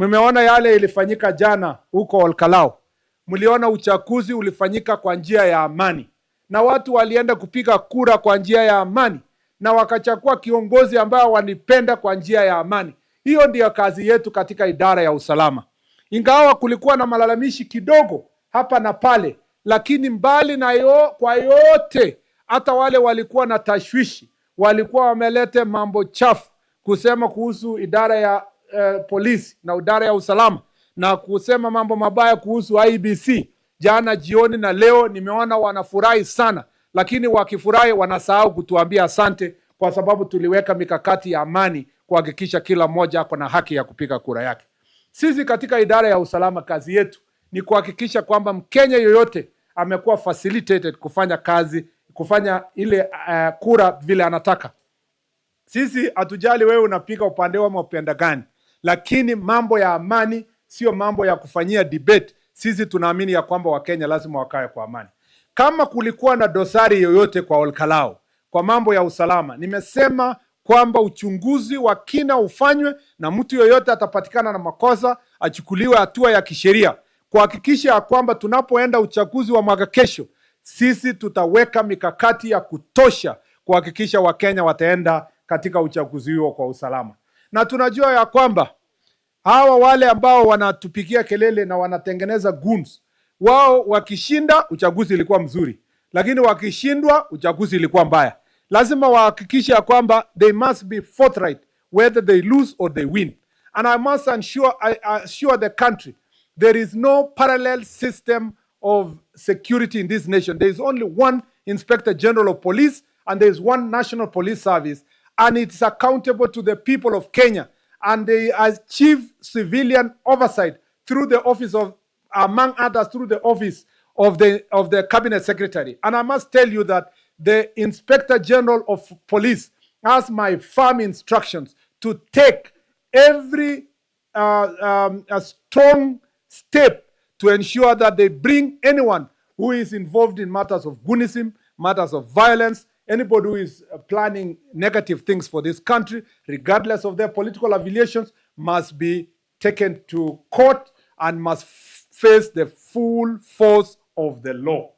Mmeona yale ilifanyika jana huko Olkalou. Mliona uchaguzi ulifanyika kwa njia ya amani, na watu walienda kupiga kura kwa njia ya amani na wakachagua kiongozi ambao wanipenda kwa njia ya amani. Hiyo ndiyo kazi yetu katika idara ya usalama. Ingawa kulikuwa na malalamishi kidogo hapa na pale, lakini mbali na yo, kwa yote, hata wale walikuwa na tashwishi, walikuwa wamelete mambo chafu kusema kuhusu idara ya polisi na idara ya usalama na kusema mambo mabaya kuhusu IEBC. Jana jioni na leo nimeona wanafurahi sana, lakini wakifurahi wanasahau kutuambia asante, kwa sababu tuliweka mikakati ya amani kuhakikisha kila mmoja ako na haki ya kupiga kura yake. Sisi katika idara ya usalama, kazi yetu ni kuhakikisha kwamba Mkenya yoyote amekuwa facilitated kufanya kazi, kufanya ile kura vile anataka. Sisi hatujali wewe unapiga upande wa upande gani, lakini mambo ya amani sio mambo ya kufanyia debate. Sisi tunaamini ya kwamba Wakenya lazima wakae kwa amani. Kama kulikuwa na dosari yoyote kwa Olkalou kwa mambo ya usalama, nimesema kwamba uchunguzi wa kina ufanywe na mtu yoyote atapatikana na makosa achukuliwe hatua ya kisheria kuhakikisha ya kwamba tunapoenda uchaguzi wa mwaka kesho, sisi tutaweka mikakati ya kutosha kuhakikisha Wakenya wataenda katika uchaguzi huo kwa usalama, na tunajua ya kwamba hawa wale ambao wanatupigia kelele na wanatengeneza goons, wao wakishinda uchaguzi ilikuwa mzuri, lakini wakishindwa uchaguzi ilikuwa mbaya. Lazima wahakikishe ya kwamba they must be forthright whether they lose or they win. And I must ensure, I assure the country there is no parallel system of security in this nation. There is only one Inspector General of Police and there is one National Police Service, and it's accountable to the people of Kenya. And they achieve civilian oversight through the office of, among others, through the office of the Cabinet Secretary. And I must tell you that the Inspector General of Police has my firm instructions to take every a strong step to ensure that they bring anyone who is involved in matters of goonism, matters of violence, anybody who is planning negative things for this country, regardless of their political affiliations, must be taken to court and must face the full force of the law.